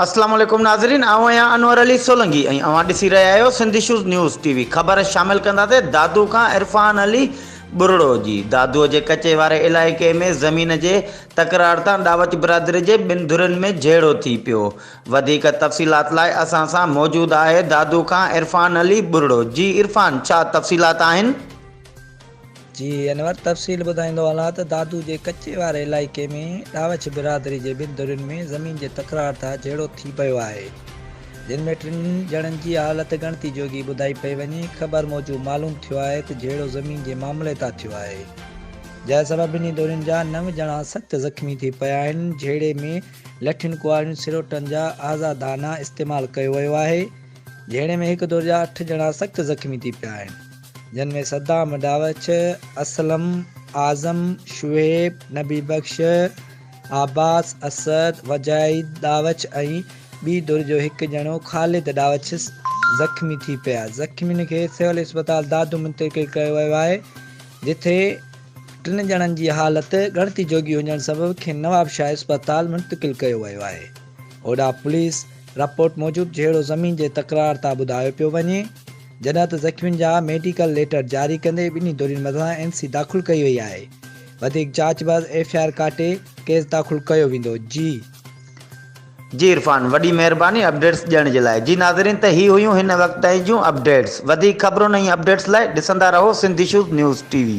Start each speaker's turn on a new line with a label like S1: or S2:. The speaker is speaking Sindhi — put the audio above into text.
S1: اسلام عليڪم ناظرين آئون آهيان انور علي سولنگي ۽ اوهان ڏسي رهيا آهيو Sindh issues news T V خبر شامل ڪنداسين دادو کان عرفان علي ٻرڙو جي دادو جي ڪچي واري علائقي ۾ زمين جي تڪرار تان ڏاوچ برادري جي ٻن ڌرين ۾ جهيڙو ٿي پيو وڌيڪ تفصيلات لاء اسان سان موجود آهي دادو کان عرفان علي ٻرڙو جي عرفان ڇا تفصيلات آهن؟
S2: جي انور تفصيل ٻڌائيندو هلان ته دادو جي ڪچي واري علائقي ۾ ڏاوڇ برادري جي ٻن ڌرين ۾ زمين جي تڪرار تان جهيڙو ٿي پيو آهي جن ۾ ٽن ڄڻن جي حالت ڳڻتي جوڳي ٻڌائي پئي وڃي خبر موجب معلوم ٿيو آهي ته جهيڙو زمين جي معاملي تان ٿيو آهي جنهن سبب ٻنهي ڌرين جا نو ڄڻا سخت زخمي ٿي پيا آهن جهيڙي ۾ لٺين ڪهاڙين سروٽن جا آزادانه استعمال ڪيو ويو آهي جهيڙي ۾ هڪ ڌر جا اٺ ڄڻا سخت زخمي ٿي پيا آهن. جن ۾ صدام ڊاوڇ، اسلم، اعظم، شعيب، نبي بخش، عباس، اسد، وجاهد ڊاوڇ ۽ ٻي ڌر جو هڪ ڄڻو خالد ڊاوڇ زخمي ٿي پيا. زخمين کي سول اسپتال دادو منتقل ڪيو ويو آهي، جتي ٽن ڄڻن جي حالت ڳڻتي جوڳي هجڻ سبب کين نوابشاهه اسپتال منتقل ڪيو ويو آهي. هوڏانهن پوليس رپورٽ موجب جهيڙو زمين جي تڪرار تان ٻڌايو پيو وڃي. جڏهن ته زخمين جا ميڊيڪل ليٽر جاري ڪندي ٻنهي ڌرين مٿان اين سي داخل ڪئي وئي آهي، وڌيڪ جاچ بعد ايف I R ڪاٽي ڪيس داخل ڪيو ويندو. جي.
S1: جي عرفان وڏي مهرباني اپڊيٽس ڏيڻ جي لاء جي ناظرين ته هي هيون هن وقت تائين جون اپڊيٽس وڌيڪ خبرن ۽ اپڊيٽس لاء ڏسندا رهو Sindh issues news T V.